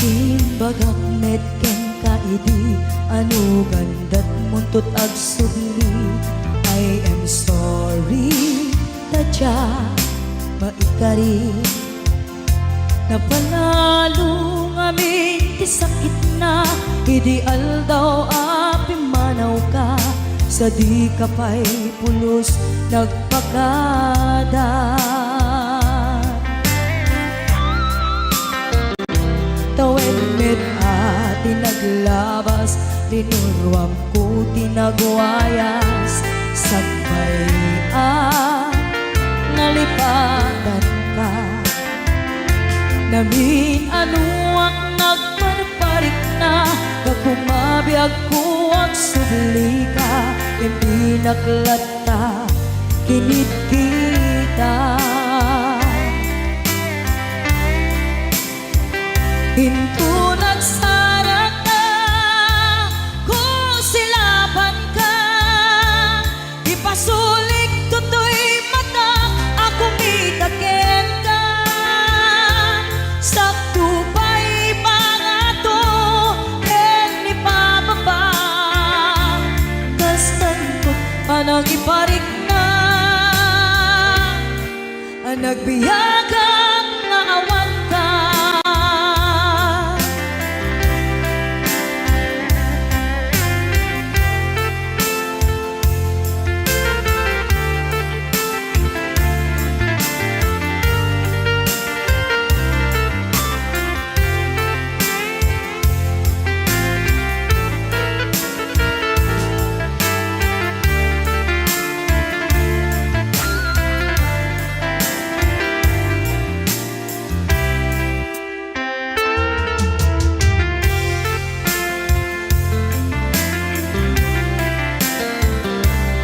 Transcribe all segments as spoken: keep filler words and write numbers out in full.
Imbagak met kenka idi anugan datmunto agsubli. I am sorry, ta diak maikari. Napanalo ngamin ti sakitna idi aldaw a pimmanawka, sadika pay pulos nagpakada. Tawen met a ti naglabas, linuruamko ti nagwayas, sakbay a nalipatanka. Namin-anoak nagparparikna, gapu mabiagko agsublika, impinak latta kinit kita. Inton agsarakka, kusilapanka, ipasulikto toy matak a kumita kenka. Sakto pay pangato ken ipababa, kastanto panangiparikna. Nagbiagak nga awanka.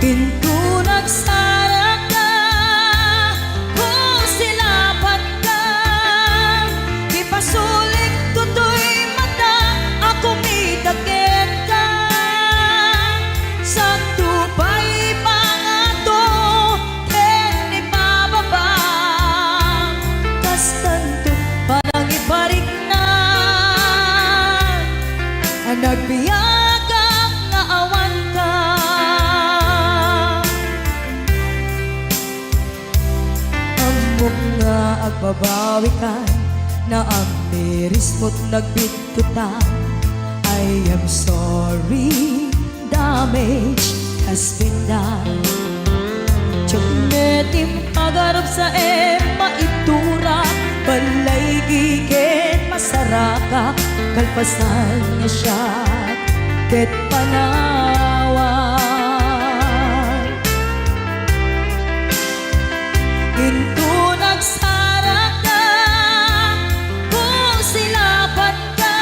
Inton agsarakka, kusilapanka, ipasulikto toy matak a kumita kenka. Sakto pay pangato ken ipababa, kastanto panangiparikna. Nagbiagak nga awanka. Ammok nga agbabawikan, naamirismo't nagbitkutan. I am sorry, damage has been done. Diak met impagarup sa em maitura, balay giken masaraka, kalpasan nga siak ket panawan. Inton agsarakka, kusilapanka,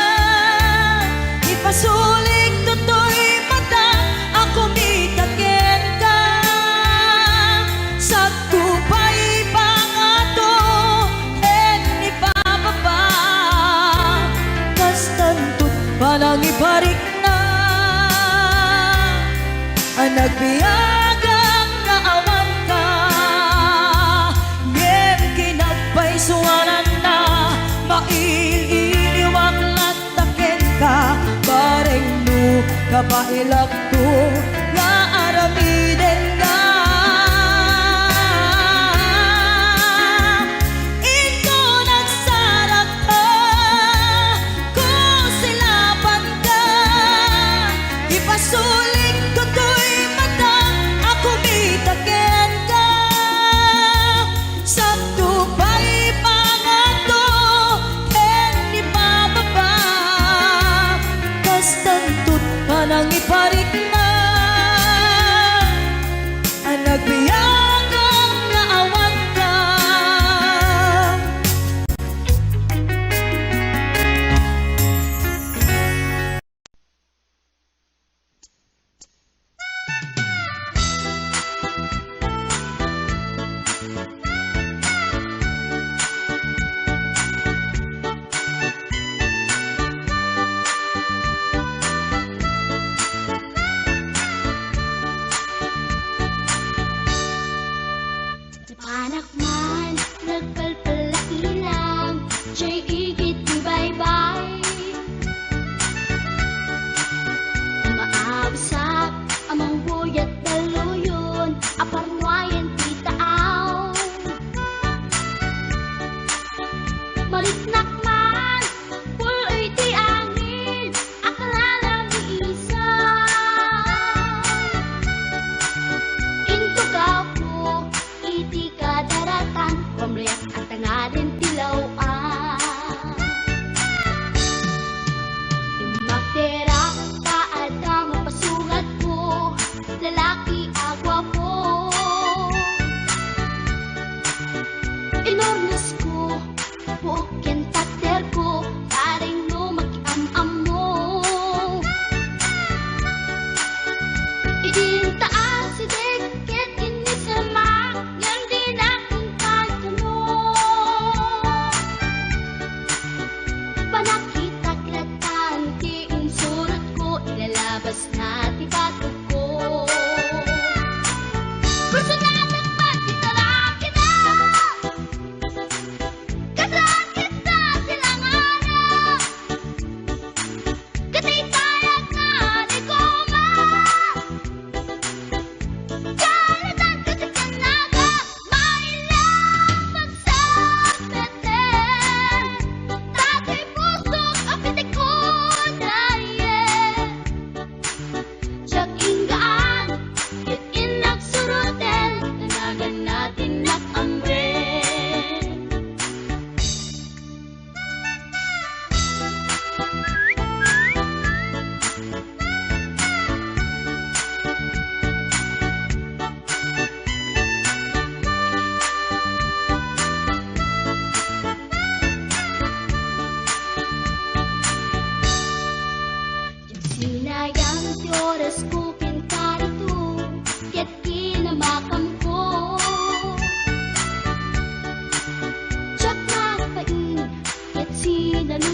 ipasulikto toy matak a kumita kenka. Sakto pay pangato ken ipababa, kastanto't panangiparikna. Nagbiagak nga awanka, ngem kinagpaysuananna, mail-iliwak latta kenka, bareng no kabaelakto nga aramidenka. Inton agsarakka, kusilapanka, ipasulikto toy matak a kumita kenka. Sakto pay pangato ken ipababa, kastanto't panangiparikna. Nagbiagak nga awanka. Ti panak man, nagpalpal la inang, jay igid ti baybay.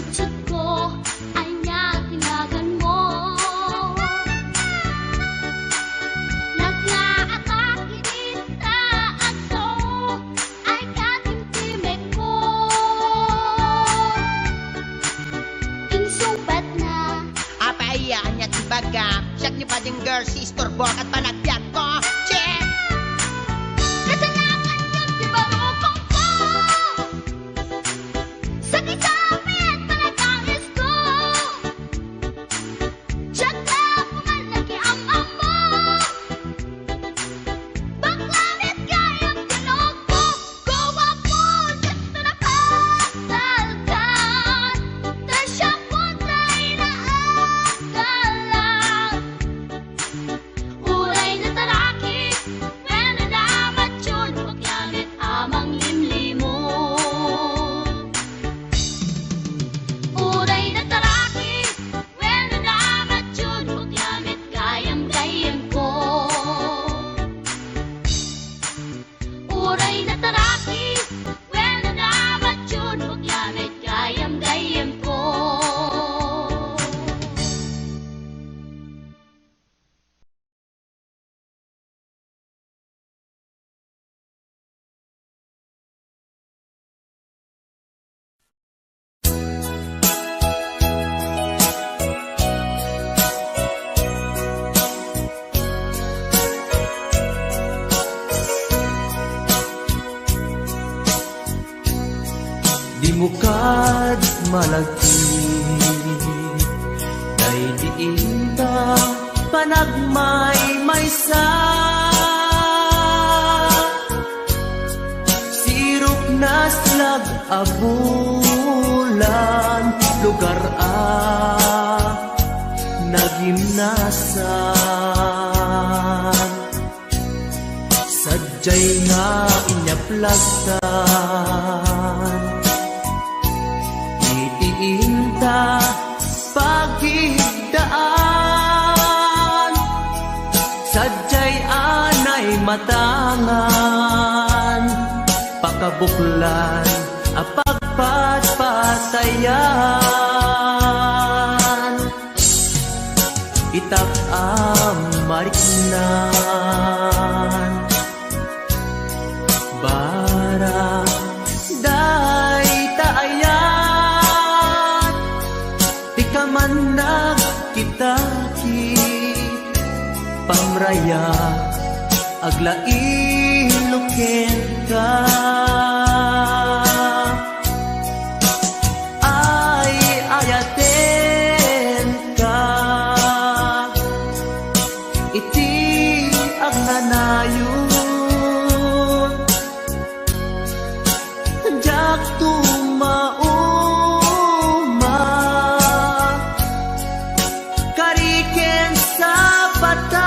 Diatko, ania ti naganmo? Nagngaatak iti taadto, ay katimtimekko. Insungbatna. Apay aya, ania ti bagam? Siak ni Bading Girl, si istorbo ket panagbiagko. Che! Kasanakan ti barukongko. Sakit-sakit, panagkangis ko. Diak la pumal nakiam-ammo. Bakla met gayam tinukbo. Guwapo, diak to napatalkan. Ta siak pay ti naagalan. Uray nataraki, wenno namatio, bakla met a manglimlimo. Uray nataraki, wenno namatio, bakla met gayam-gayyemko. Uray nataraki, wenno namatio, bakla met gayam-gayyemko. Dimo kad malagip, daydi inta panagmaymaysa. Sirok naslag a bulan, lugar a nagimnasan. Sadiay nga inyaplastan iti inta pagigdaan. Sadiay a naimatangan, pakabuklan a pagpatpatayan. Itak a mariknan, barang dayta ayat, ti kamannag kita ket pamraya, aglailo kenka. Ay, ayatenka iti agnanayon. Diak tumauma, kari ken sapatak.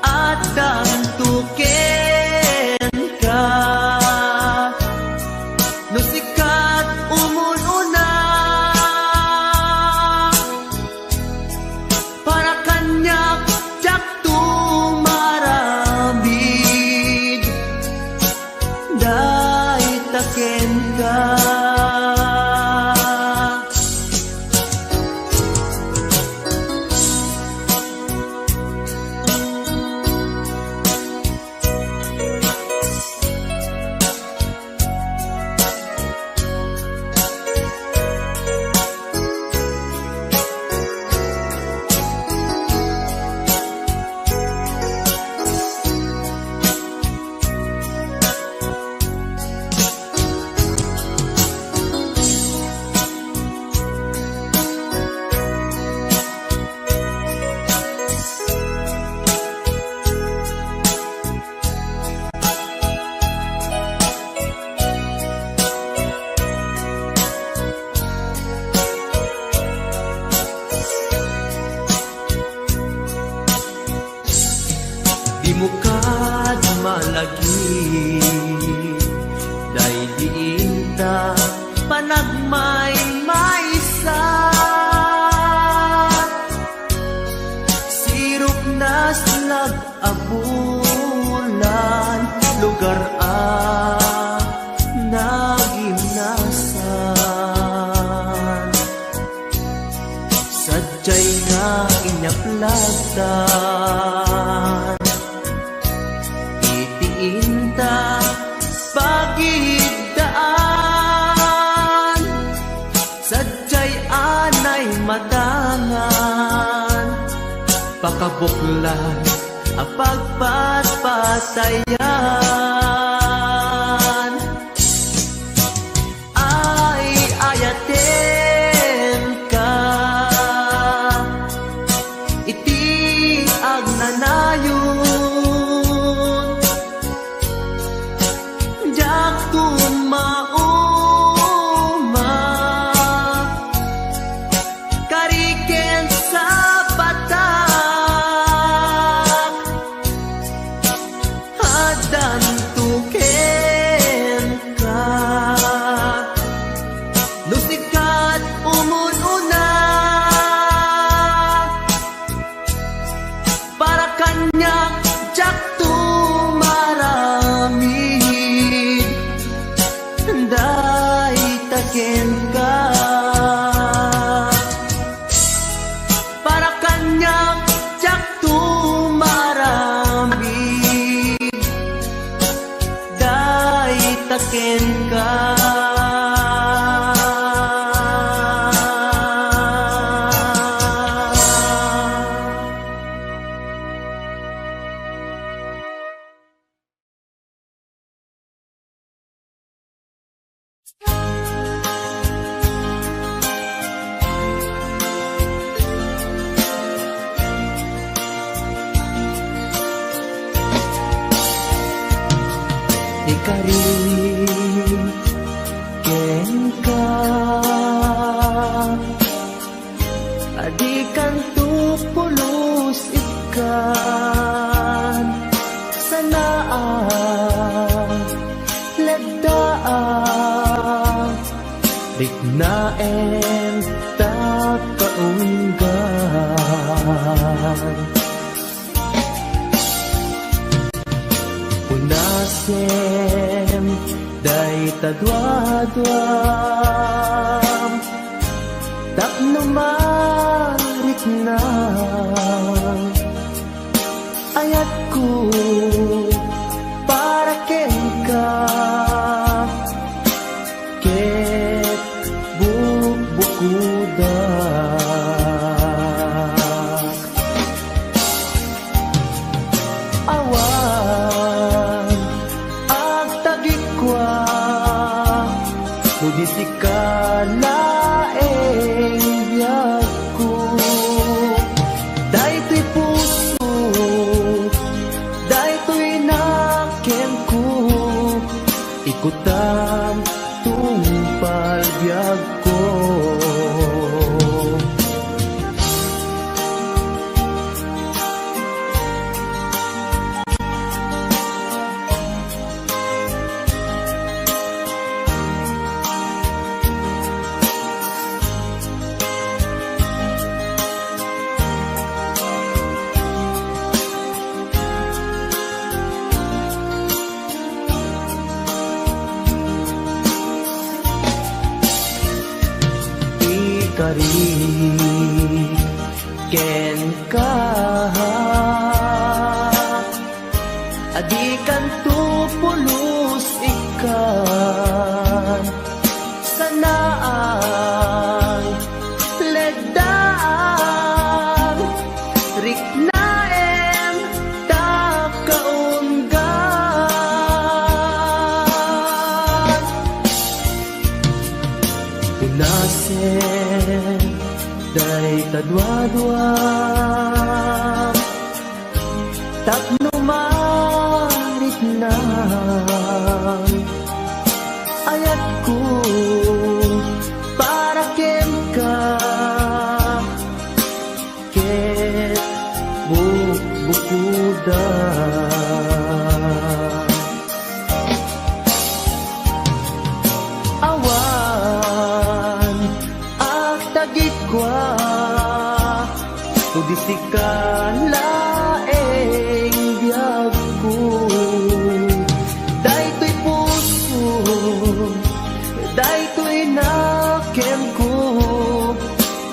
Addangto kenka no sika ti umun-una. Para kaniak, diakto maaramid dayta kenka. Dimo kad malagip, daydi inta panagmaymaysa. Sirok naslag a bulan, lugar a nag inyaplastan. Iti inta pagiddaan, sadiay anay matangan, pakabuklan a pagpatpatayan. Ay, ayatenka iti agnanayon. Diak tumauma, kari ken sapatak, addanto kenka. No sika't umun-una, para kaniak diak tumaramid, dayta kenka. Para kaniak diak tumaramid, dayta kenka. Ikarin kenka, a dikanto pulos ikkan, sanaak, leddaak, riknaem ta kaunggan. Punasem dayta duaduam tapno marikna. Ayatko para kenka ket bukbukodak. Awan agtagikua, no di sika laeng biagko. Daytoy puso, daytoy nakemko, ikutam tungpal biagko. Ikari kenka, a dikanto pulos ikkan, sanaak, leddaak, riknaem ta kaunggan. Punasem dayta duaduam tapno mariknam. Ayatko para kenka ket bukbukodak. Awan agtagikua, no di sika laeng biagko. Daytoy puso, daytoy nakemko,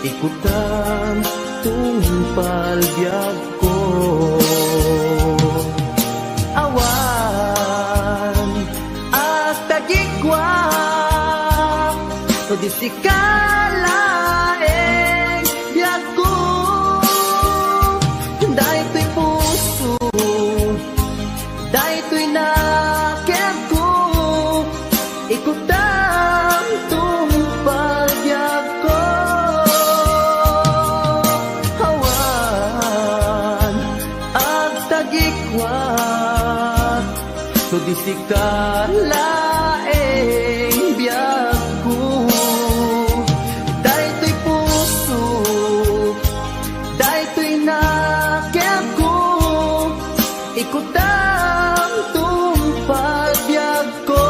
ikutam tungpal biagko. Awan agtagikua no di sika laeng biagko. Daytoy puso, daytoy nakemko, ikutam tungpal biagko. Awan agtagikua no di sika laeng biagko. Daytoy puso, daytoy nakemko, ikutam tungpal biagko.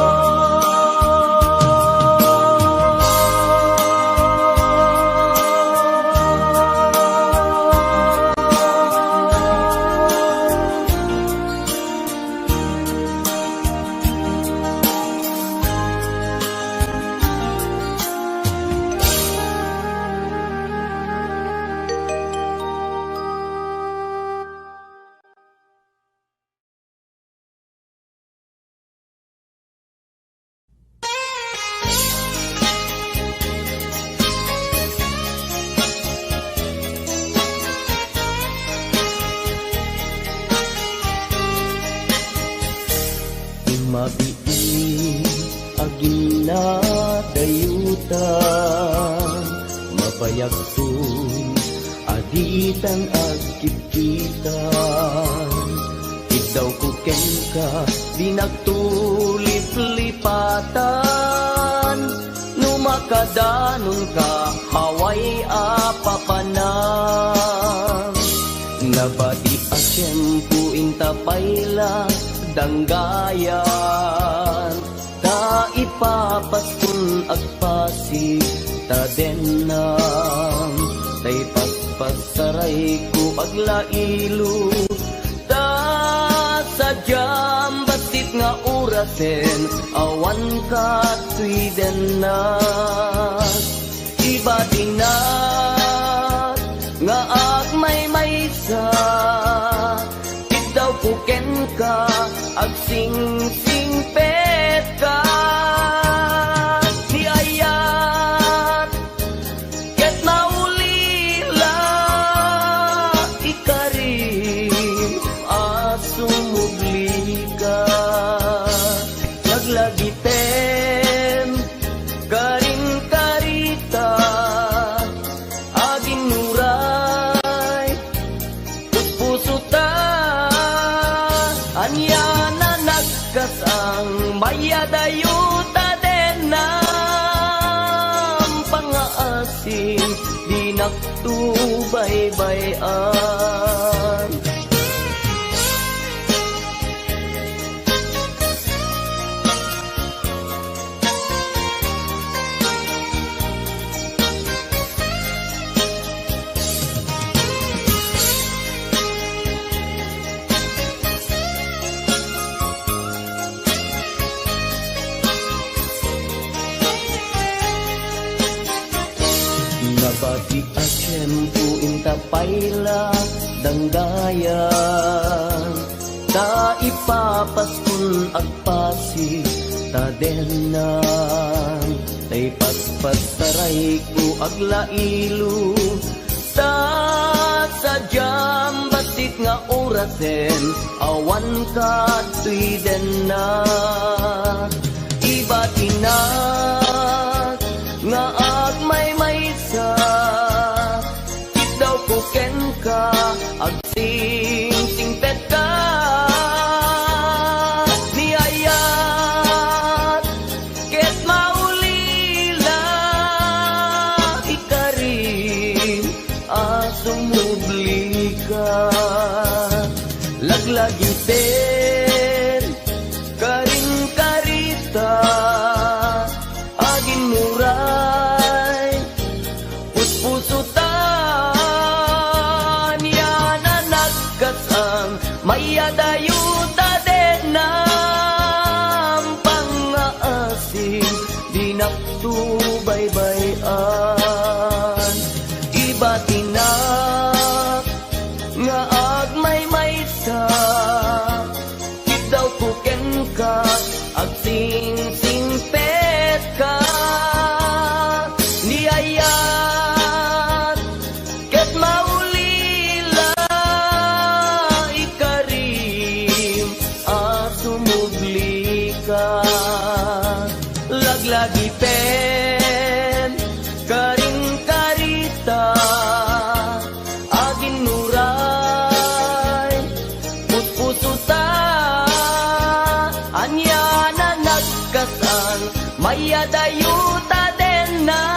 Mabiit a ginadayutan, mabayagton a ditan agkitkitan. Iddawko kenka, dinakto liplipatan. No makadanonka, awan a papanan. Nabati a tiempo inta pay la danggayan. Ta ipapaskon agpasi ta dennam, ta ipaspassarayko aglailo, ta sadiam bassit nga orasen awan katoy dennak. Ibatinak nga agmaymaysa, iddawko kenka, agsingsingpetka. Ni ayat ket naulila, ikarim a sumublika. Laglagipem, karin karita, aginnuray puspuso ta. Ania na nagkasang, mayadayo ta dennam pangaasim, dinakto baybay-an. Nabati a tiempo inta pay la danggayan. Ta ipapaskon agpasi ta dennam, ta ipaspassarayko aglailo, ta sadiam bassit nga orasen awan katoy dennak. Ibatinak nga agmaymaysa, iddawko kenka, agsingsingpetka. Ni ayat ket maulila, ikarim a sumublika. Laglagipem, karin karita, aginnuray puspuso ta. Ania na nagkasang, mayadayo ta dennam pangaasim, dinakto baybay-an. Ibatinak Lagi pen karin karita, aginnuray, putpusuta, ania na nagkasan, mayadayo ta dennam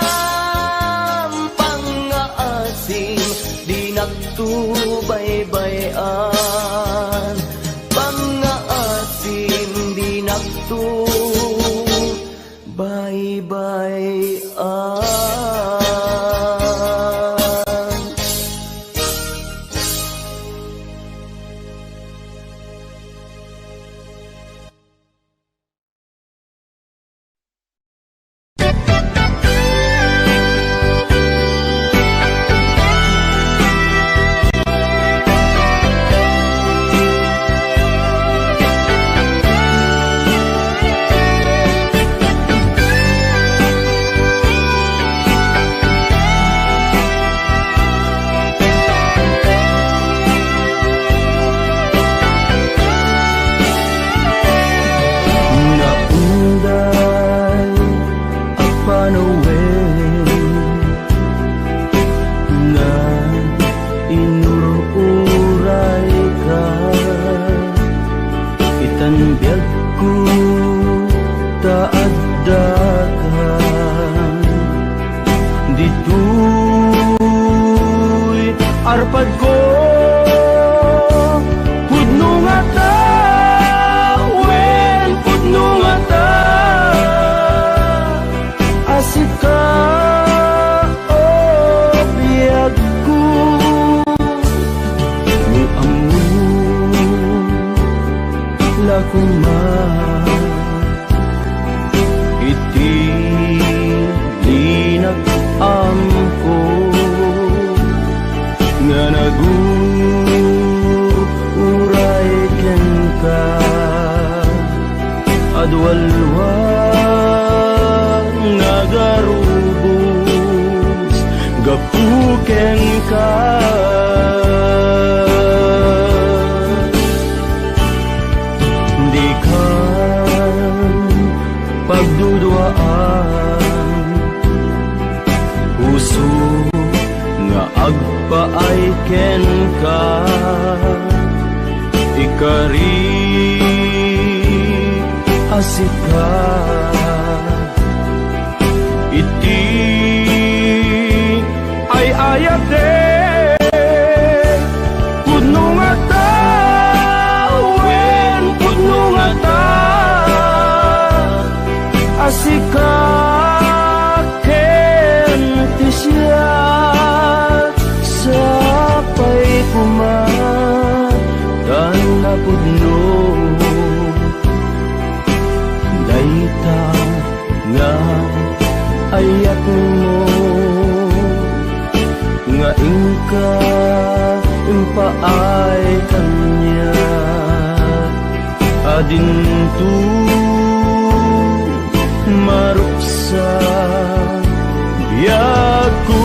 pangngaasim, dinakto baybay-an, pangngaasim, dinakto baybay-an. Naunday a panawen nga inur-urayka, itan biagko ta addaka ditoy arpadko. Pudno ngata, wen, pudno ngata a sika, o biagko. No ammo la koma iti inak-amko nga nagur-uray kenka. Adualwa nga agarubos gapu kenka. Dikan pagduduaan, puso nga agpaay kenka, ikari a sika iti ay-ayatek. Pudno ngata, wen, pudno ngata a sika ken ti siak, sapay koma ta napudno dayta nga ayatmo nga inka impaay kaniak a dinto maruksa biagko.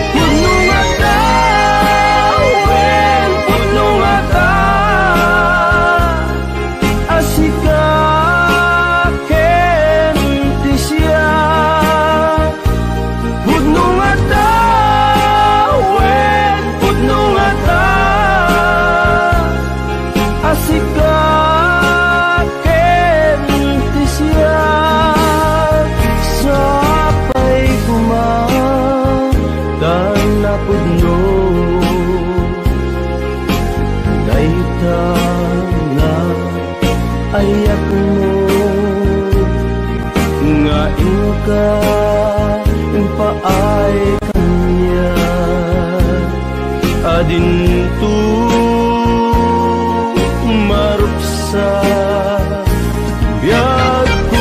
Pudno ngata, wen, pudno ngata a sika ken ti siak. Pudno ngata, wen, pudno ngata a sika ken ti siak. Sapay koma ta napudno dayta nga ayatmo nga inka impaay kaniak a dinto maruksa biagko.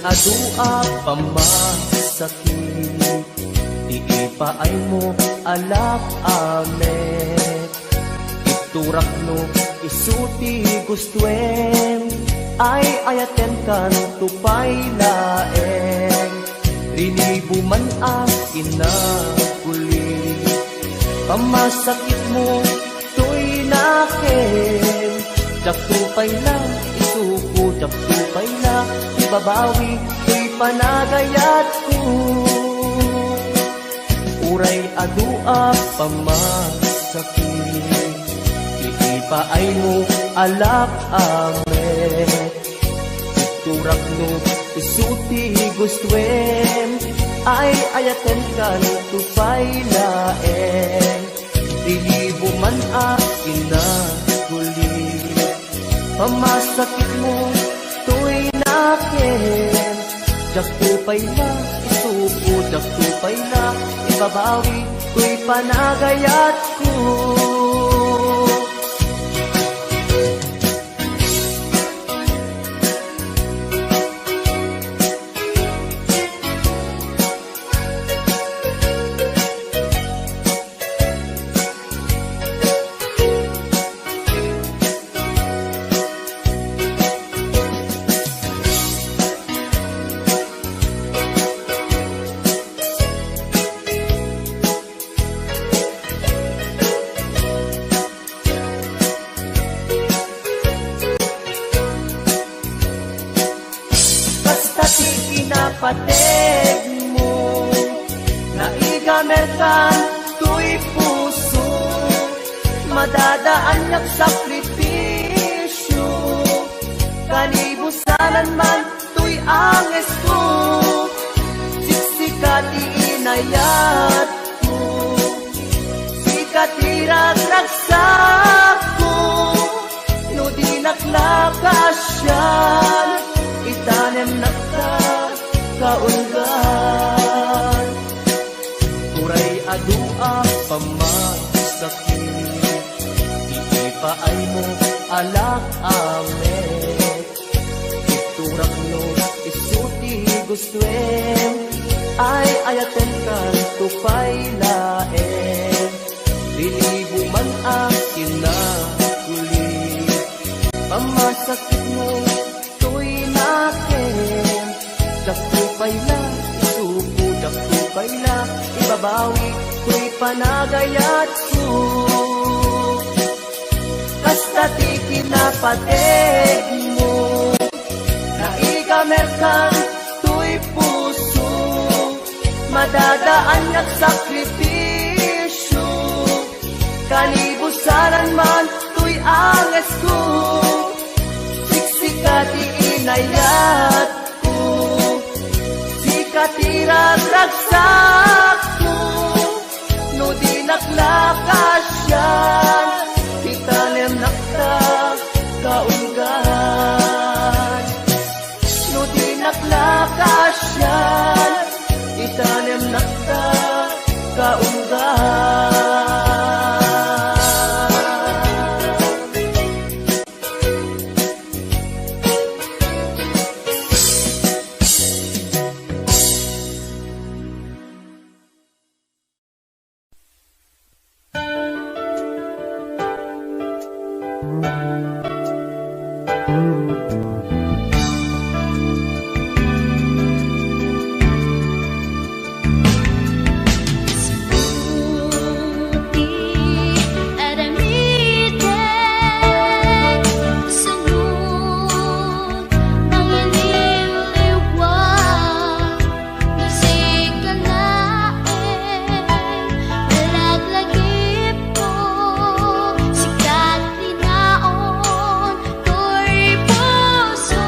Adu a pamasakit ti ipaaymo a lak-amek. Iturakno isu ti gustuem, ay-ayatenkan to pay laeng. Rinibo man a kinaguli, pamasakitmo toy nakem. Diakto pay la isuko, diakto pay la ibabawi toy panagayatko. Uray adu a pamasakit ti ipaaymo a lak-amek. Iturakno isu ti gustuem, ay-ayatenkan to pay laeng. Rinibo man a kinaguli, pamasakitmo toy nakem. Diakto pay la isuko, diakto pay la ibabawi toy panagayatko. Kasta ti kinapategmo, naigamerkan toy puso, madadaanyak sakripisio, kanibusanan man toy angesko, siksika ti inayatko, sika ti ragragsakko, no dinak la kaasian, itanemnak ta kaunggan. Uray adu a pamasakit ti ipaaymo a lak-amek. Iturakno isu ti gustuem, ay-ayatenkan to pay laeng. Rinibo man a kinaguli, pamasakitmo toy nakem. Diakto pay la isuko, diakto pay la ibabawi toy panagayatko. Kasta ti kinapategmo, naigamerkan toy puso, madadaanyak sakripisio, kanibusanan man toy angesko, siksika ti inayatko, sika ti ragragsakko, no dinak la kaasian, itanemnak ta kaunggan. No dinak la kaasian, itanemnak ta kaunggan. Sika laeng, alaglagipko, sika ti naon, toy puso.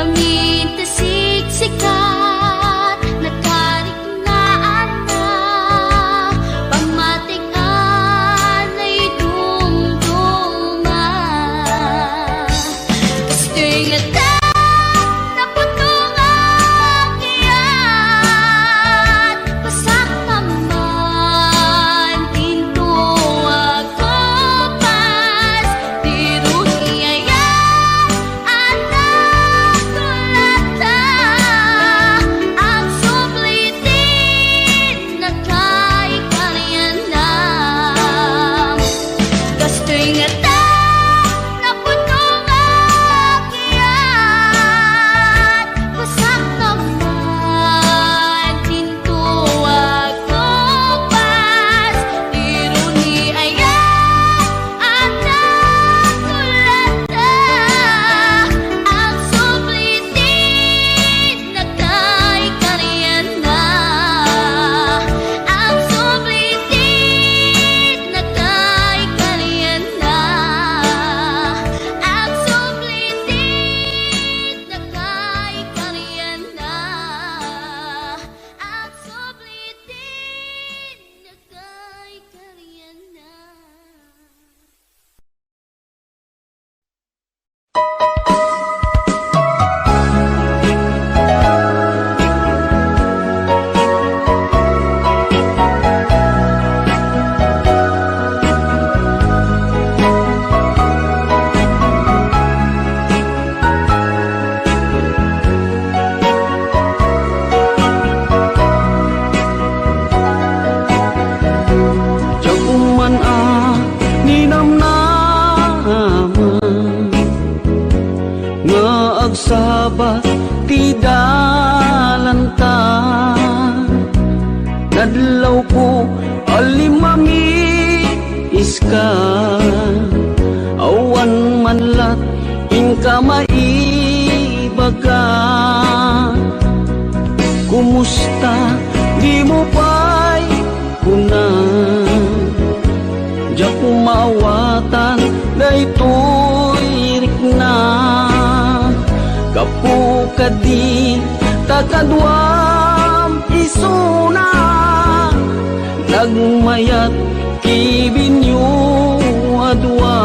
Amin ti siksikat, nakariknaan na, pamatigan ay dumduma. Kastoy nga ta, naputong akyat, pasak naman, pinto agkupas, di runi ayan, anak, tulata, agsubli ti nakaikarianam. Kastoy nga ta, naputong akyat, pasak naman, pinto agkupas, di runi ayan, anak, tulata, agsubli ti nakaikarianna, agsubli ti nakaikarianna, agsubli ti nakaikarianna, agsubli ti nakaikarianna. Diak man a ninamnama nga agsabat ti dalanta. Nadlawko a limmamiska, awan man lat inka maibaga. Kumusta? Dimo pay kuna. Diak maawatan daytoy rikna. Gapu kadi ta kaduam isuna, nagmayat kibinyo a dua.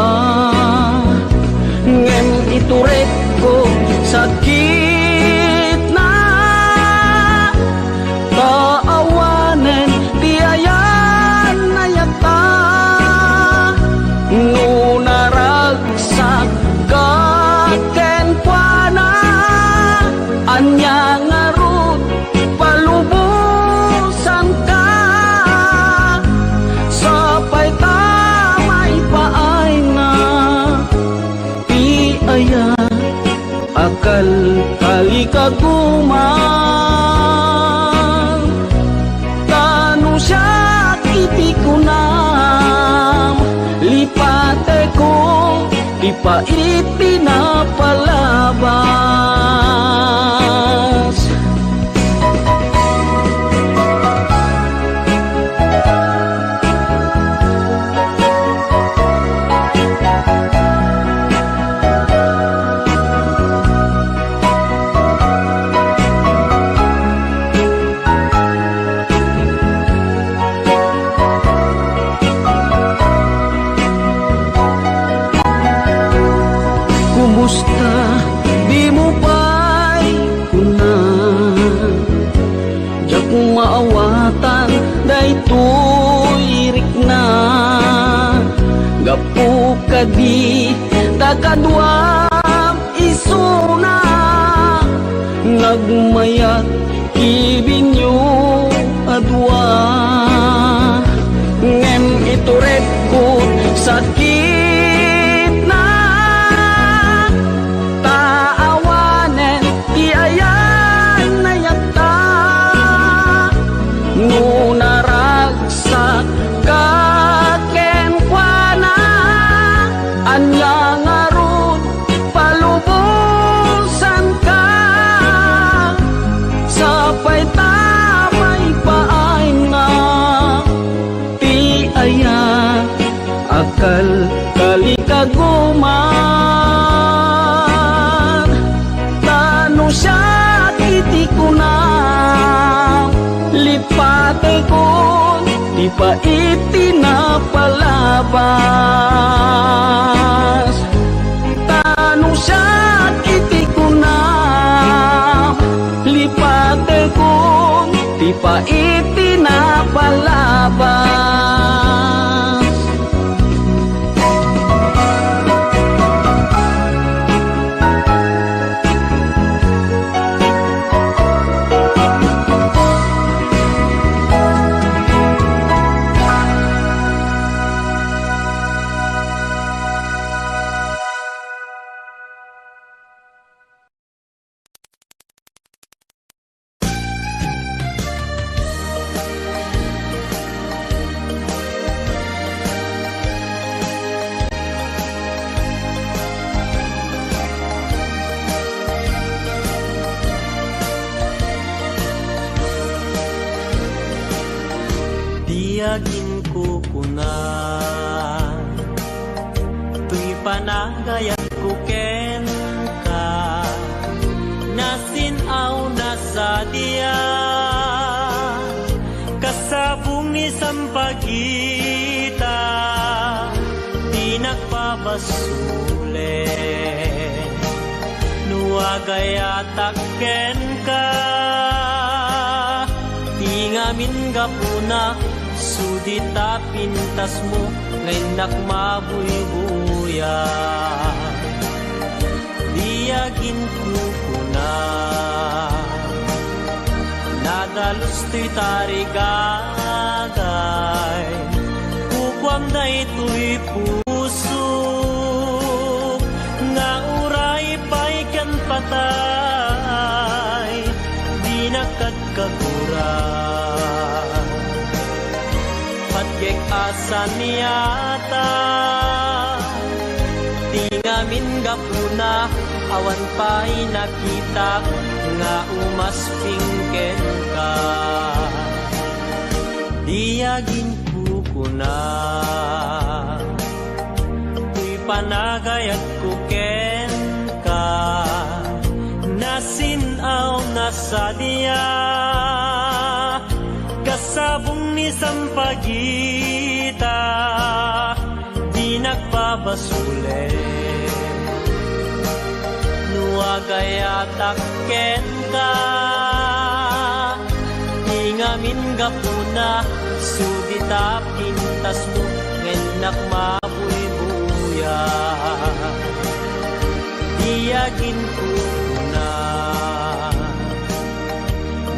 Ngem iturek ko sakitna, ta awanen ti ayan-ayatta. No naragsak ka kenkuana, ania ngarud palubosanka? Sapay ta maipaayna ti aya a kalkalikaguman. Ta no siak iti kunam, lipateko ti pait ti napalabas. Kumusta? Dimo pay kuna. Diak maawatan daytoy rikna. Gapu kadi ta kaduam isuna, nagmayat kibinyo a dua. Ngem iturek ko sakitna, ta awanen ti ayan-ayatta. No naragsak ka kenkuana, ania ngarud palubosanka? Sapay ta maipaayna ti aya a kalkalikaguman. Ta Pait ti napalabas, ta no siak iti kuna, lipatekon ti pait ti napalabas. Diak inkukuna, toy panagayatko kenka, nasin-aw nasadiak, kasabong ni sampagita, dinak pabasulen. No agayatak kenka, ti ngamin gapuna, sudi ta pintasmo nga innak mabuybuya. Diak inkukuna, nadalus toy tarigagay, kukuam daytoy pusok nga uray pay ken patay, dinak kadkagura. Patgek a saniata, ti ngamin gapuna, awan pay nakitak nga umasping kenka. Diak inkukuna, toy panagayatko kenka, nasin-aw nasadiak, kasabong ni sampagita, dinak pabasulen. No agayatak kenka, ti ngamin gapuna, sudi ta pintasmo nga innak mabuybuya. Diak inkukuna,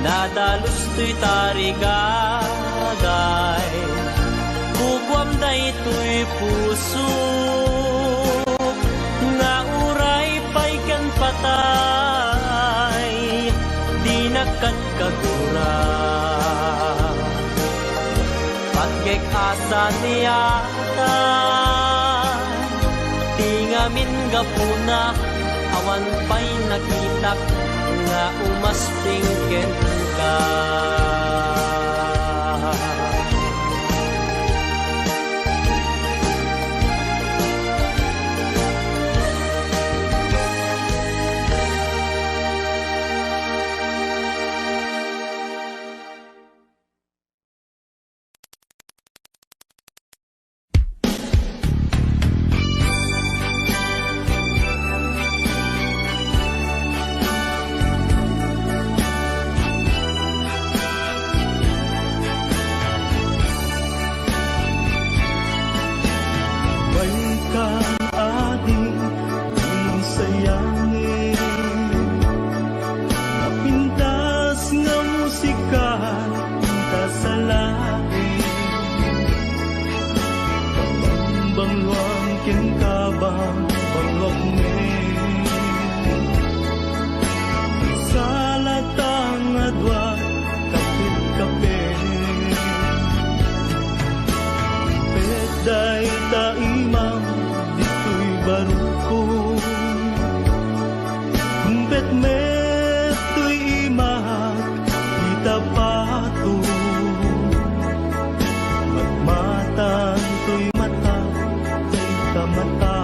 nadalus toy tarigagay, kukuam daytoy pusok nga uray pay ken patay, dinak kadkagura. Patgek a saniata, ti ngamin gapuna, awan pay nakitak nga umasping kenka. Mayka adi, disayangi, napintas nga musika, inta sa langit. Kabangbangloan kenka, bangbangloak met. Salata nga dua, kapit-kapit. Ket dayta imam ditoy barukon. Ket met toy imak ita pato. Matmatan toy mata, dayta mata.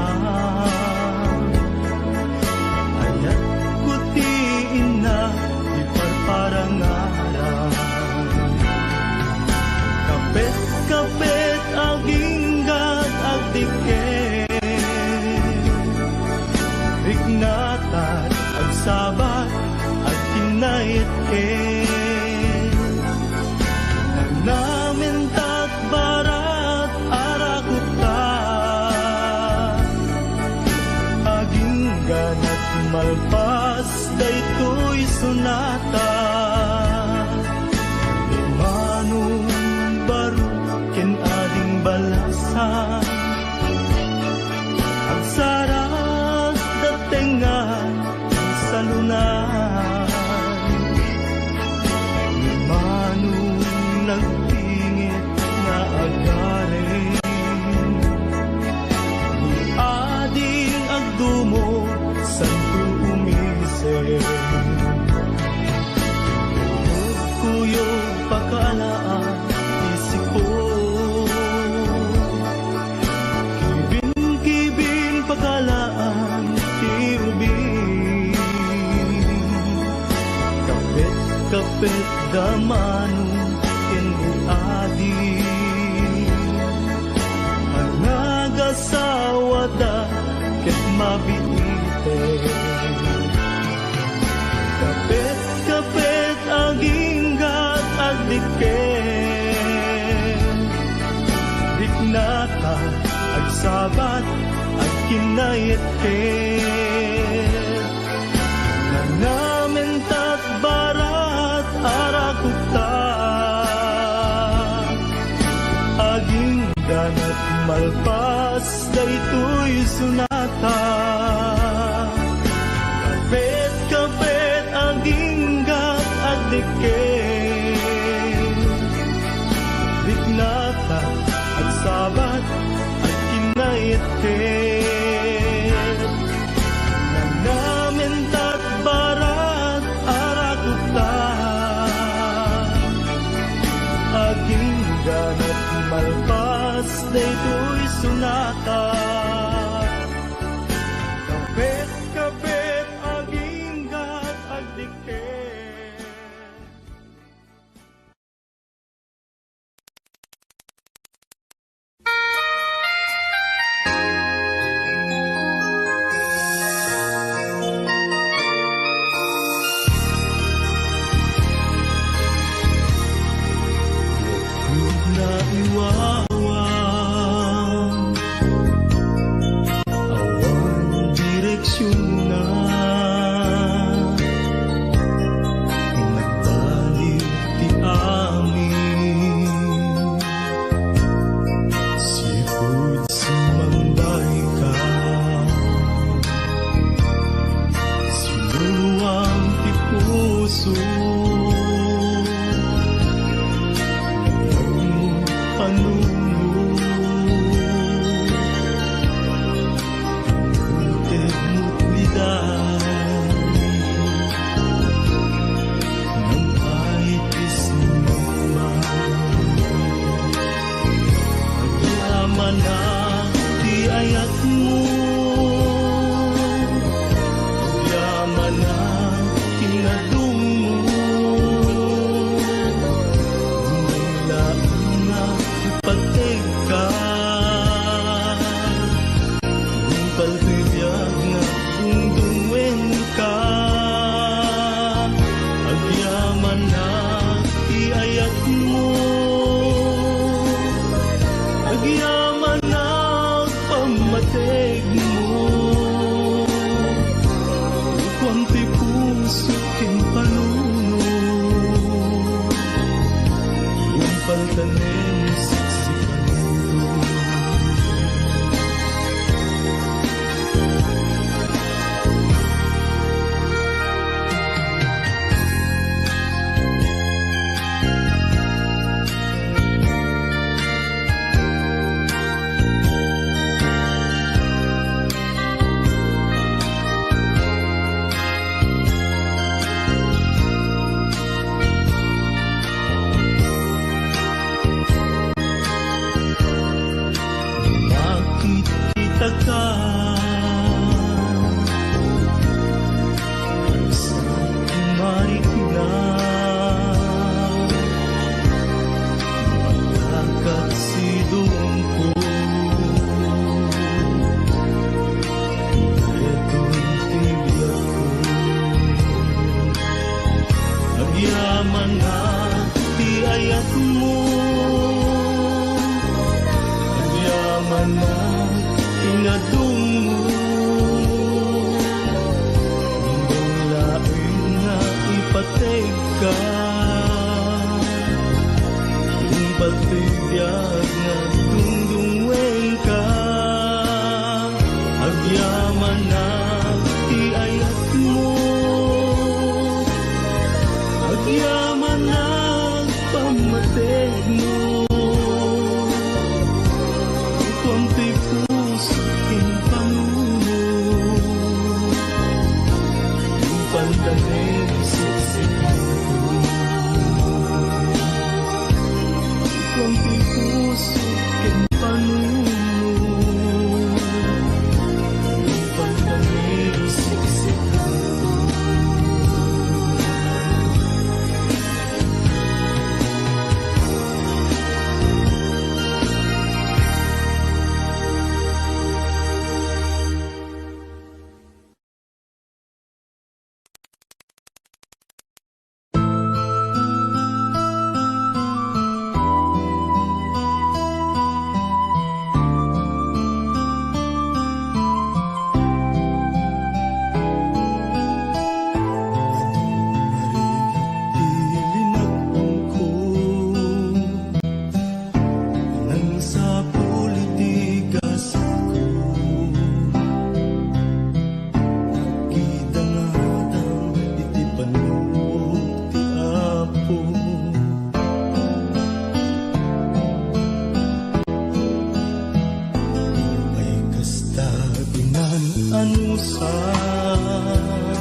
Ayatko ti inna, ti parparangaran. Kapet kinnaetken. Nanamintak barat a rakupta, agingganak malpas daytoy sonata. Ni Manong Baro ken Ading Balasa, agsarasda tengnga ti salunan. Ni Manong nagpingit nga agarem, ni Ading agdumog santo umisem. Kuyog pakaalaan ti sipon, kibin-kibin pakaalaan ti ubing. Kapet-kapetda Manong ken ni Adi, a nagasawada ket mabiiten. Kapet-kapet, aginggat, agdikkel, riknata, agsabat, agkinnaetket. Nanamintak barat a rakupta, agingganak malpas daytoy sonata. Kapet-kapet, aginggat, agdikkel, riknata, agsabat, agkinnaetket. Nanamintak barat a rakupta, agingganak malpas daytoy sonata. Kapet-kapet, aginggat, agdikkel. Naiwawa, awan direksionna, nagbaliw ti amin. Sipud sumambay ka, sinuluam ti puso. Panunot, ulted mo't liday, nang ay ti sumamba. Agyamanak ti ayatmo, agyamanak ti nadungmo. Umay laeng nga ipategka, nungpal ti biag nga dungdungenka. Agyamanak ti ayatmo, agyamanak pammategmo. Kuan ti Agyamanak ti ayatmo, agyamanak ti nadummo. Dingdong laeng nga ipategka, tungpal ti biag nga dungdungngoenka. Agyamanak ti ayatmo, agyamanak pammategmo. Kukuam ti puso ken panuno, ipanda met siksikko. Kukuam ti puso ken panuno, ipanda met siksikko. Nang sapul iti gasatko, nagkita nga adda iti pannuot ti Apo. Ay kasta dinan anusar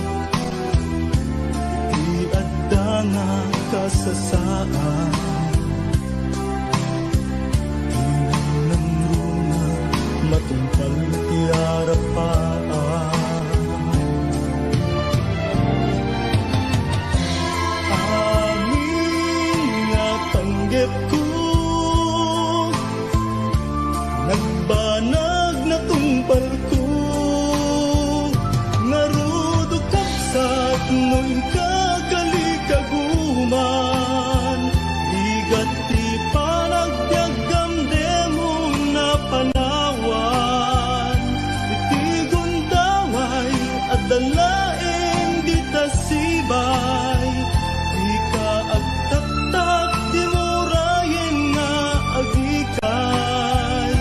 ti adda nga kasasaan. Tinangnangruna matungpal ti arapaan. Amin nga panggepko, nagbanag natungpalko. Ngarud, o kabsat, no inka kalikaguman, ligat ti panagbiagam, dimon napanawan. Iti gundaway, adda laeng dita sibay. Dika agtaktak, di mo rayen nga agikay.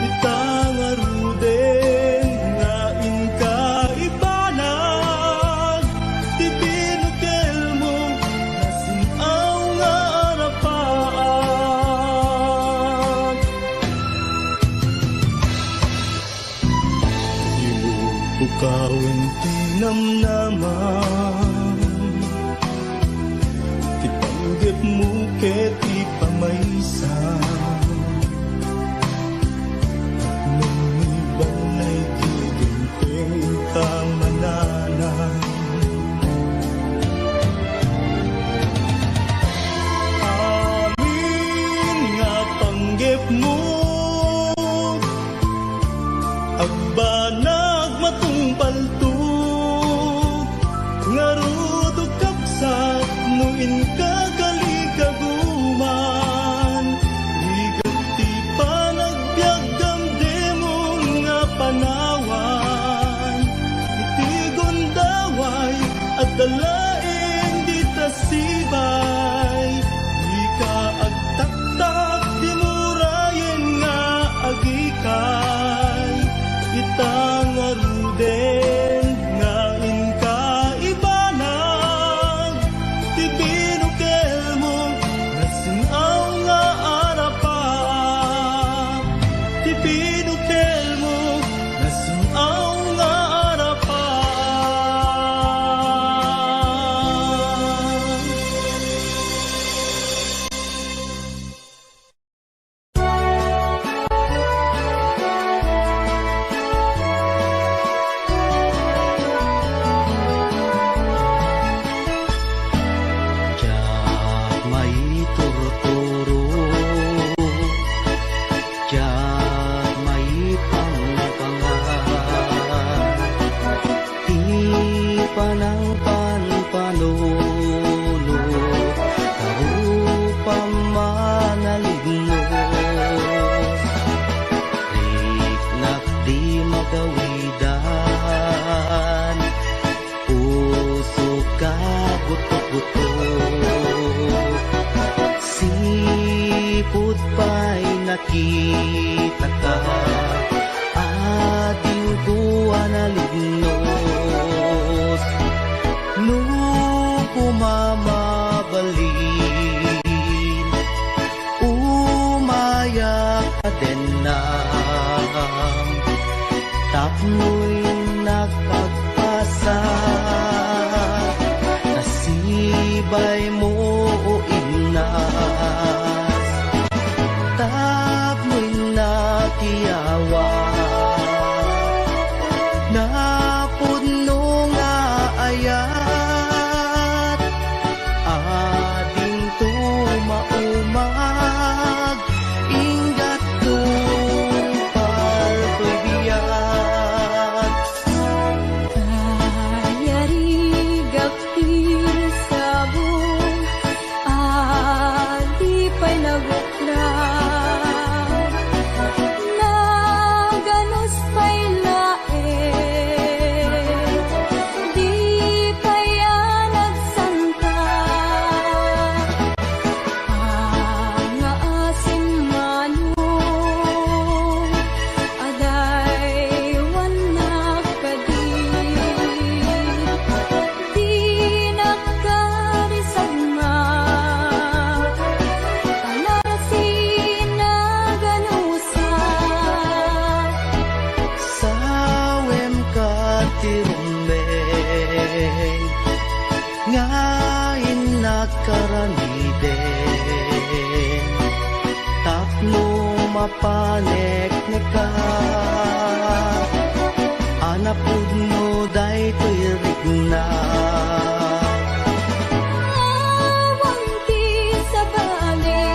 Ita ngaruden nga inka ibanag ti binukelmo, nasin-aw nga arapaak. Dimo pukawen ti namnamam, ti panggepmo ket ti pamaysa. Mangibalay ti genteng kamananam. Amin nga panggepmo, agbanag matungpalto. Ngarud, o kabsat, no inka kalikaguman, ligat ti panagbiagam, dimon nga panawan. Iti gundaway, adda laeng dita sibay. Dika agtaktak, di mo rayen nga agikay. Ita ngaruden nga inka ibanag ti binukelmo, nasin-aw nga arapaak. Ti binukelmo, nasin-aw nga arapaak. Itaka, adingko a nalinnos. No kumamabalin, umayak a dennam. Tapno innak agpasa, nasibay mo o innas. Tapno innak iyawa, napudno nga ayat. Adingto maumag, inggat tungpal toy biag. Kayarigak ti sabong, a di pay naguklag. Naganus pay laeng, di pay a nagsanta. Pangaasim manong, adaywannak kadi. Dinak karisagmak, panarasi naganusa. Sawem ka ti rumbeng, nga innak aramiden. Tapno mapanekneka, a napudno daytoy rikna. Awan ti sabali,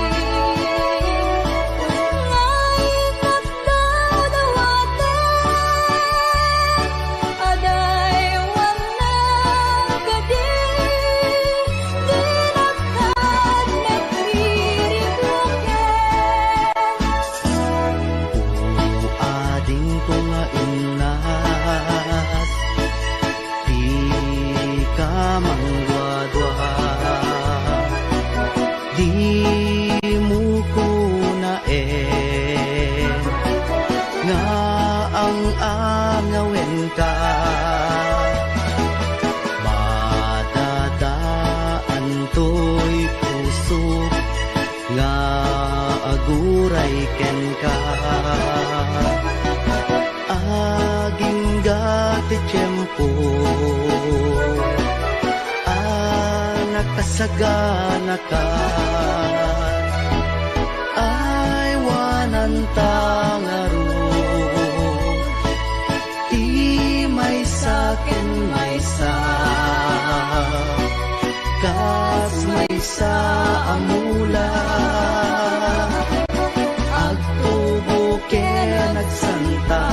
nga innak dawdawaten. Adaywannak kadi, dinak agmekirikloken. O adingko nga innak, dika mangduadua. Dimo kunaen nga ang-angawenka. Madadaan toy puso nga aguray kenka. Agingga ti tiempo a nakasaganaka. Aywananta ngarud ti maysa ken maysa. Kas maysa a mula, agtubo ken agsanta.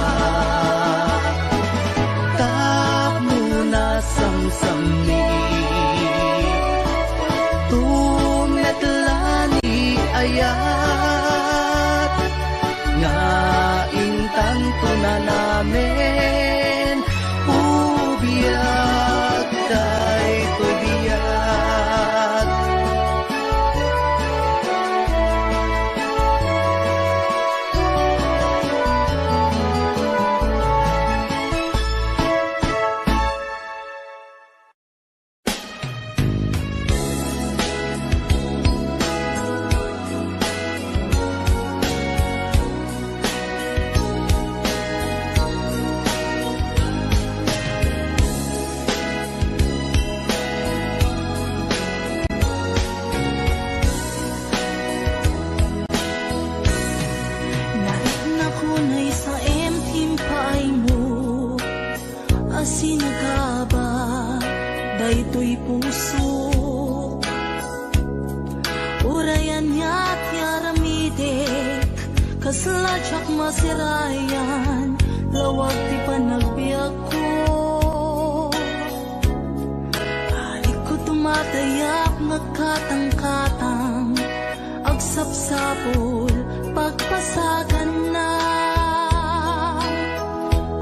Tapno nasamsammi, tumetla ni ayat, nga intanto nanamen, o biag, daytoy biag. Naiknako nay sa M T M paaymo. Asinagaba daytoy puso. Uray ania ti aramidek, kasla diak masirayan, lawag ti panagbiagko. Adikko tumatayak nga katangkatang, agsapsapul, pagpasaganna.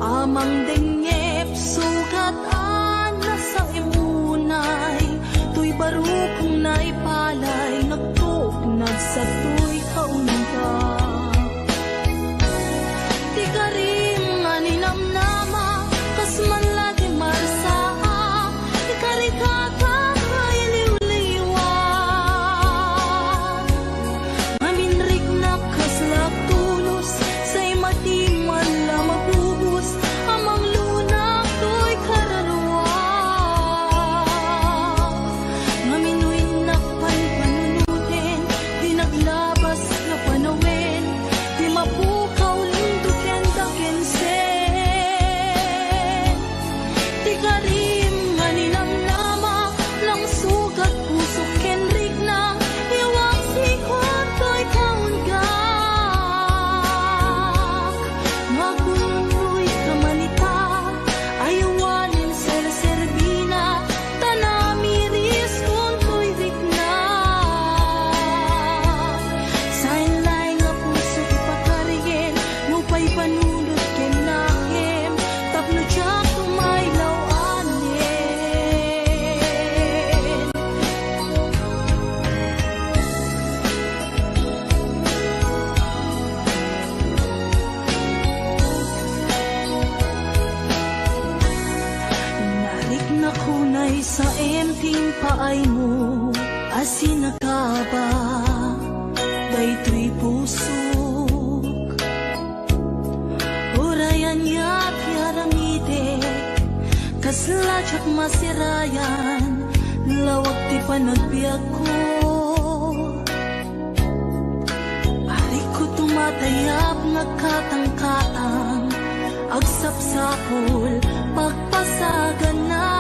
Amang dengngep, sukat a nasaem unay, toy barukong naipalay, nagtuknad satoy kaunega. Ngem ti impaaymo a sinakaba daytoy pusok. Uray ania ti aramidek, kasla diak masirayan, lawag ti panagbiagko. Arigko tumatayab nga agkatangkatang, agsapsapul, pagpasagana.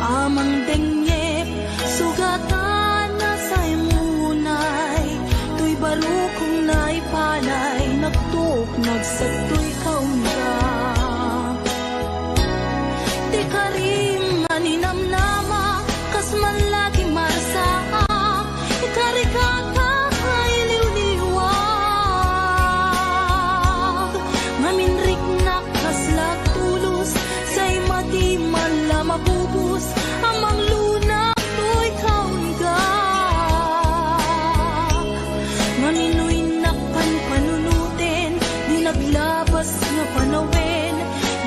Amang dengngep, sugatan a saem unay, toy barukong naipanay, nagtuknag sadtoy kaungga. Ti karim nga ninamnama, kas man la ti marsaak, ikarikatak nga iliwliwag. Ngamin riknak kasla agtulos, sa imadi man la mabubos, a manglunak toy kaungga. Ngamin no innak panpanunoten, di naglabas nga panawen,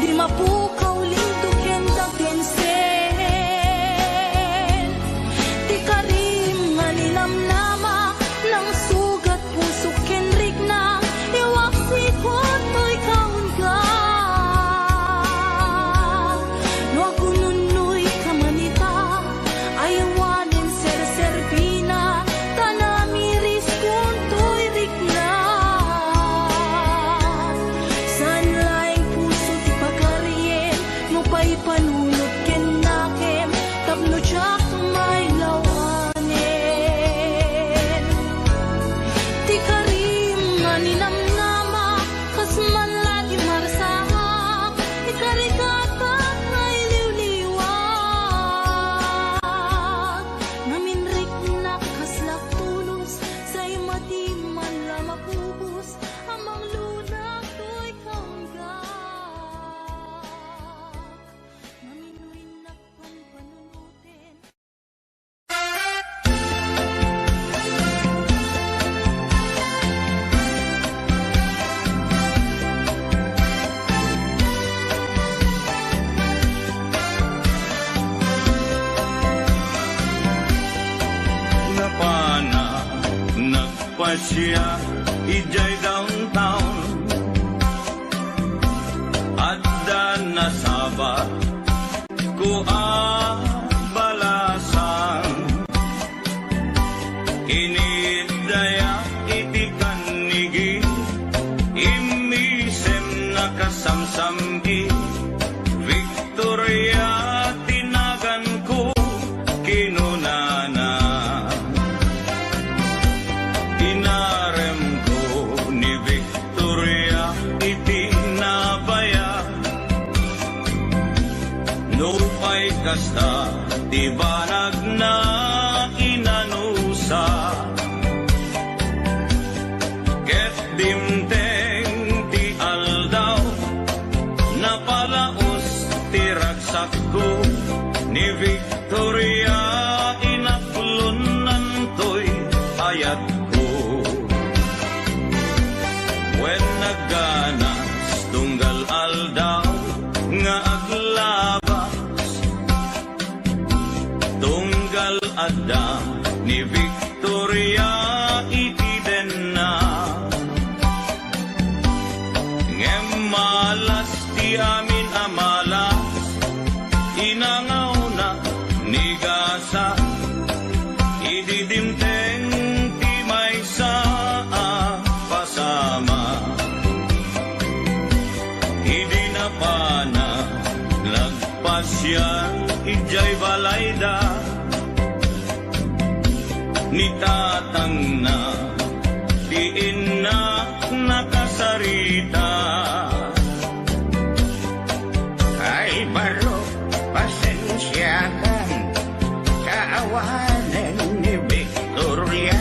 di mapukaw linto ken dagdengsen. Ti karim nga ninamnama, nangsugat pusok ken rikna, iwaksikon toy kaungga. No agununnoy ka man ita, ay awanen serserbina, ta namiriskon toy rikna. Saan laeng puso ti pagarien, no paipanunot ken nakem, tapno diak mailawanen. Ti karim nga ninamnama, kas man la ti marsaak, ikarikatak nga iliwliwag. Ngamin riknak kasla agtulos, sa imadi man la mabubos, a manglunak toy kaungga. Ngamin no innak panpanunoten. Napanak nagpasiar idiay downtown. Adda nasabat ko a balasan. Iniddayak iti kannigi, immisem nakasamsam-i. Victoria ti naganko, kinunana. Inaremko ni Victoria iti nabaya. Nupay kasta ti banagna, inanusa. Ket dimteng ti aldaw, napalaos ti ragsakko ni Victoria, inaklonnantoy ayatko. Wen nagganas tunggal aldaw nga aglabas, tunggal adda ni Victoria iti denna. Ngem malas ti amin a malas, inangawna ni gasa idi dimteng ti maysa a pasama. Idi napana, nagpasiar idiay balayda. Ni tatangna ti inna nakasarita. Ay, barok, pasensiakan, kaawanen ni Victoria.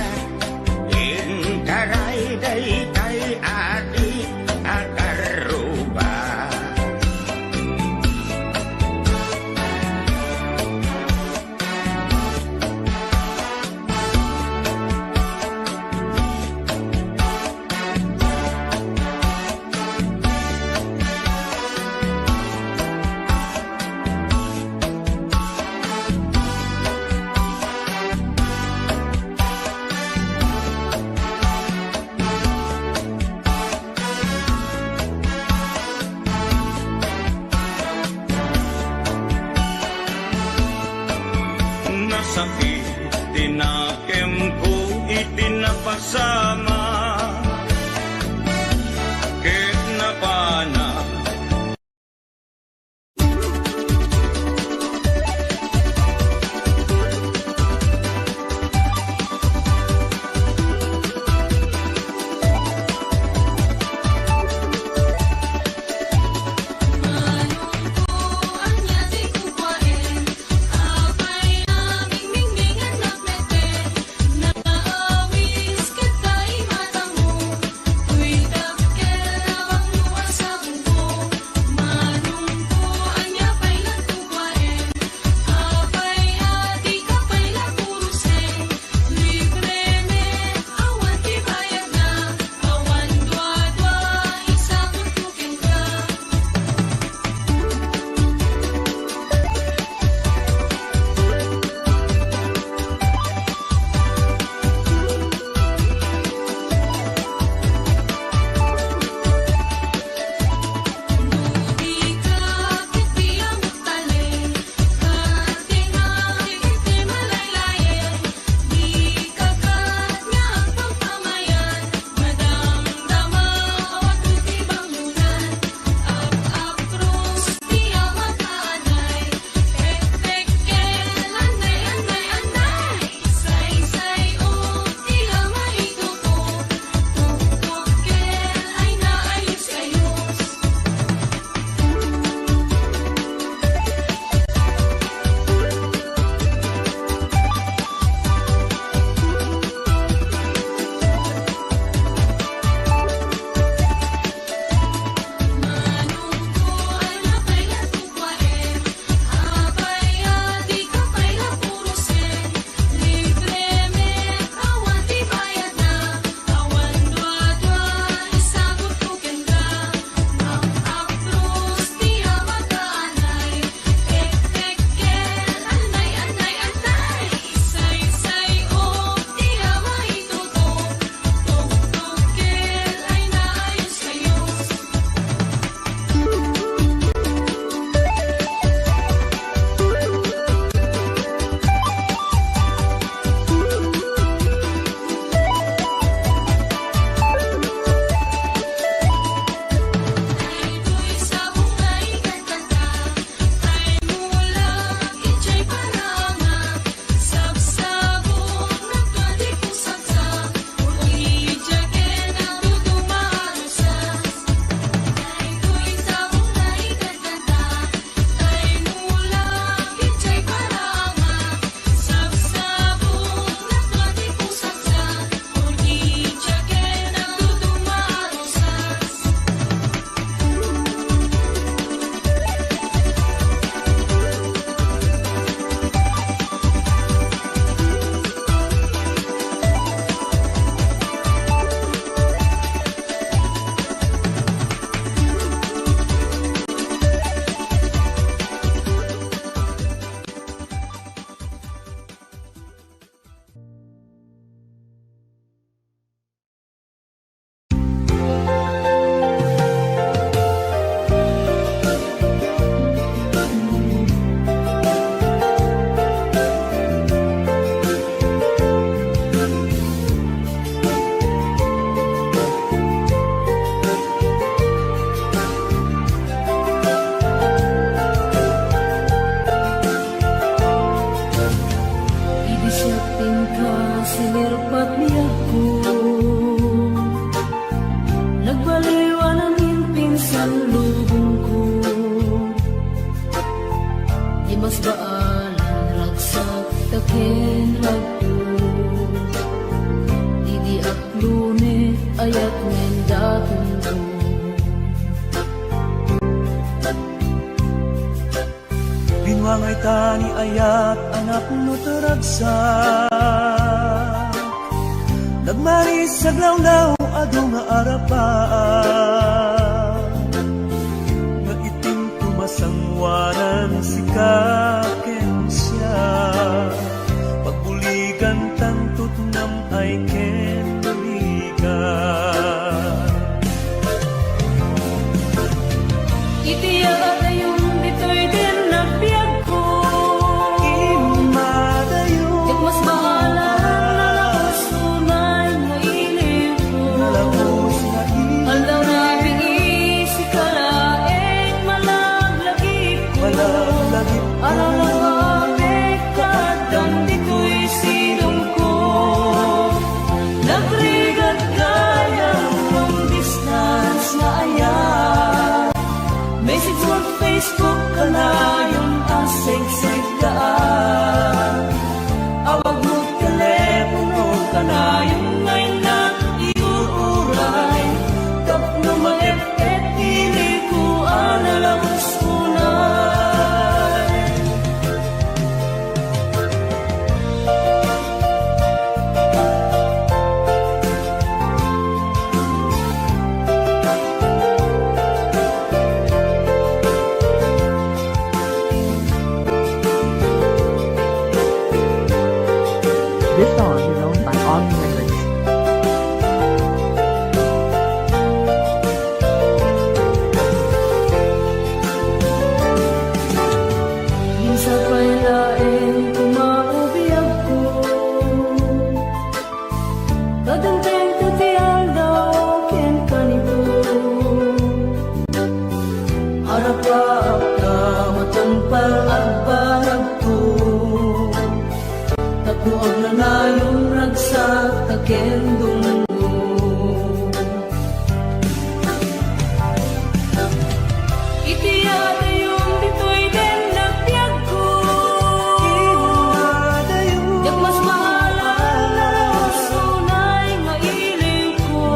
Intaray daytay adi a karruba. Sakit ti nakemko iti napasama ket napana. Idi siak pinka, sinirpat ni Agko. Nagbaliwan amin pinsan lubongko. Di mas baalan ragsak ta ken ragto. Idi aklone, ayat ngem datonko. Binuangay ta ni ayat a napno ta ragsak. Nagmaris aglawlaw adu nga arapaak. Nga itim tumasanguanan sika ken siak. Pagbuligan tanto tunam ay ken buligan. Iti adayon ditoy din nagbiagko. Immadayo. Sigsiggaan. Awag mo telepono, kanayon nga innak iuray. Tapno maep-ep ti iliko a nalaus unay. This song is owned by All New Records. Sapay laeng koma a biagko, kadantengto ti aldaw ken kanito. Arapaapta, matungpal agbanagko, tapno agnanayon ragsak ta ken dumngog. Iti adayon ditoy den nagbiagko. Diak mas maala unay nga iliko.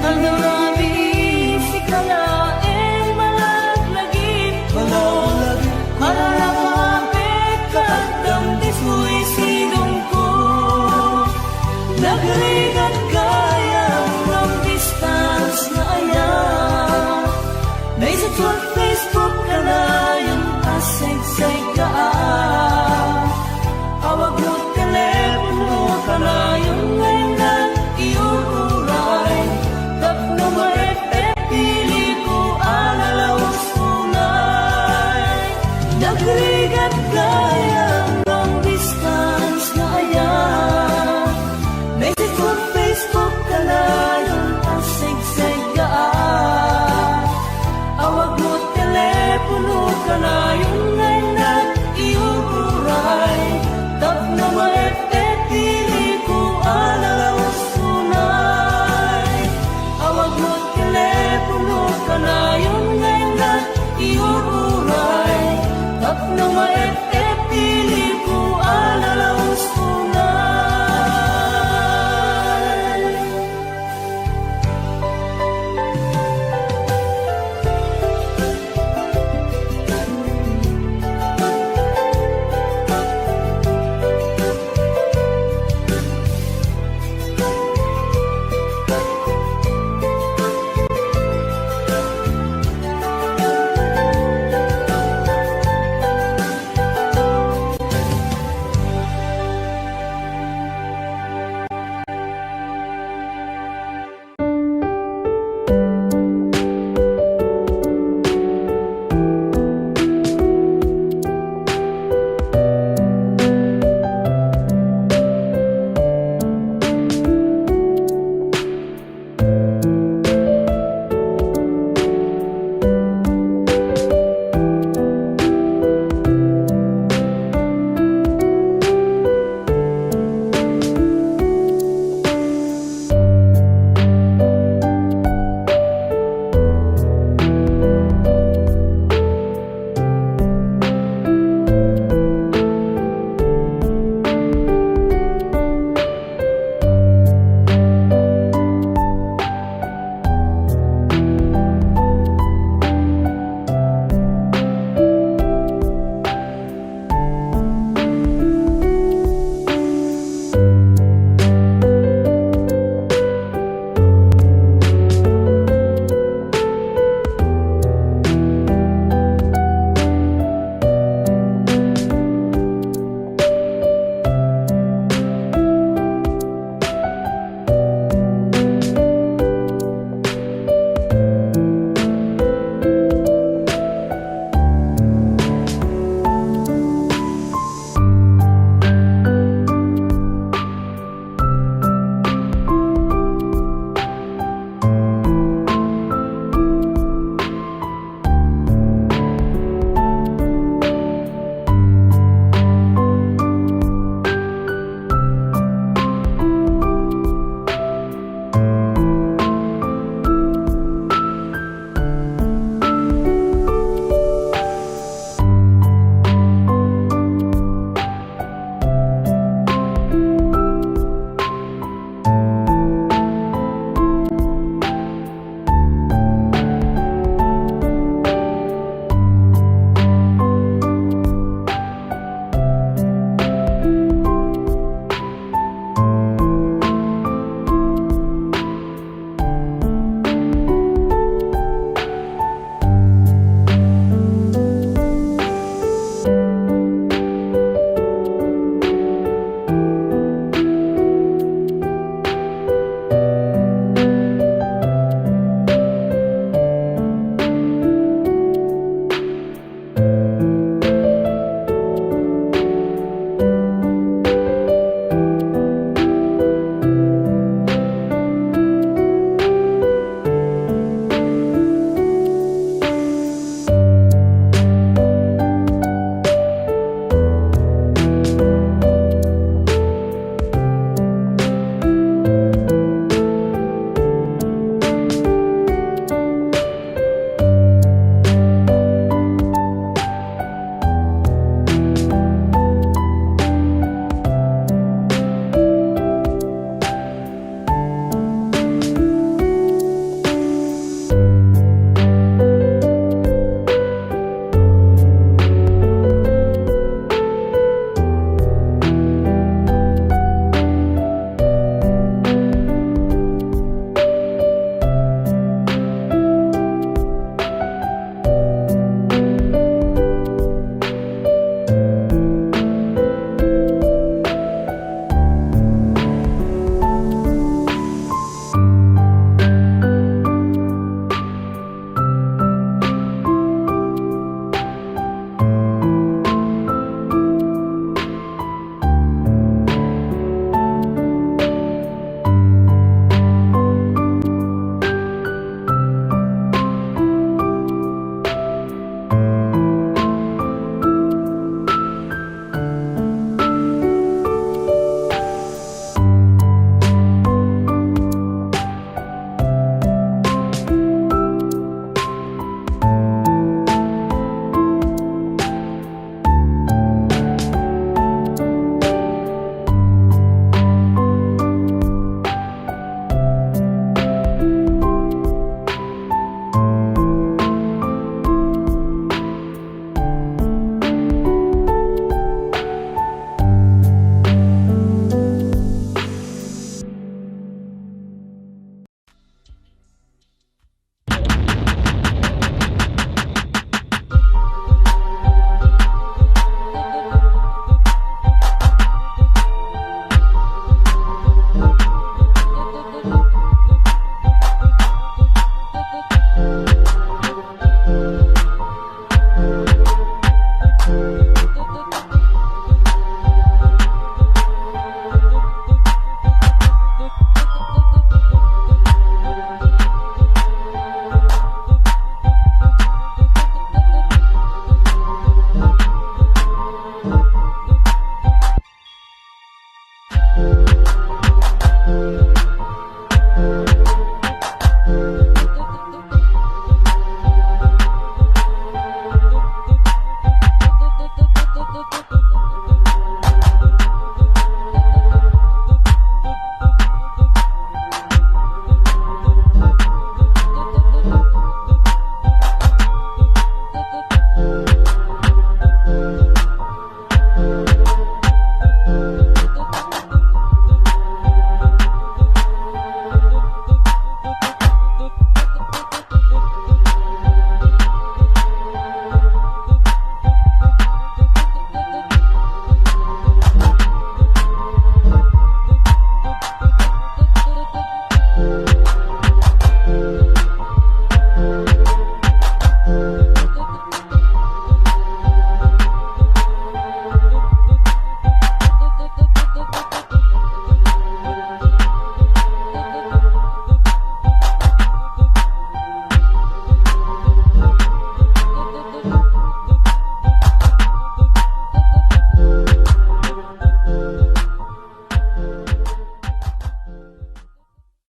Aldaw rabii, sika laeng malaglagipko. Ararapapek, kaddam ditoy sidongko. Nagrigat gayam long distance nga aya. Message on Facebook, kanayon a sigsiggaan. Awag mo telepono, kanayon nga innak iuray. Tapno maep-ep ti iliko a nalaus unay. Nagrigat gayam long distance nga aya. Message on Facebook, kanayon a sigsiggaan. Awag mo telepono, kanayon nga innak iuray. Tapno maep-ep ti iliko a nalaus unay. Awag mo telepono, kanayon nga innak iuray. Tapno maep-ep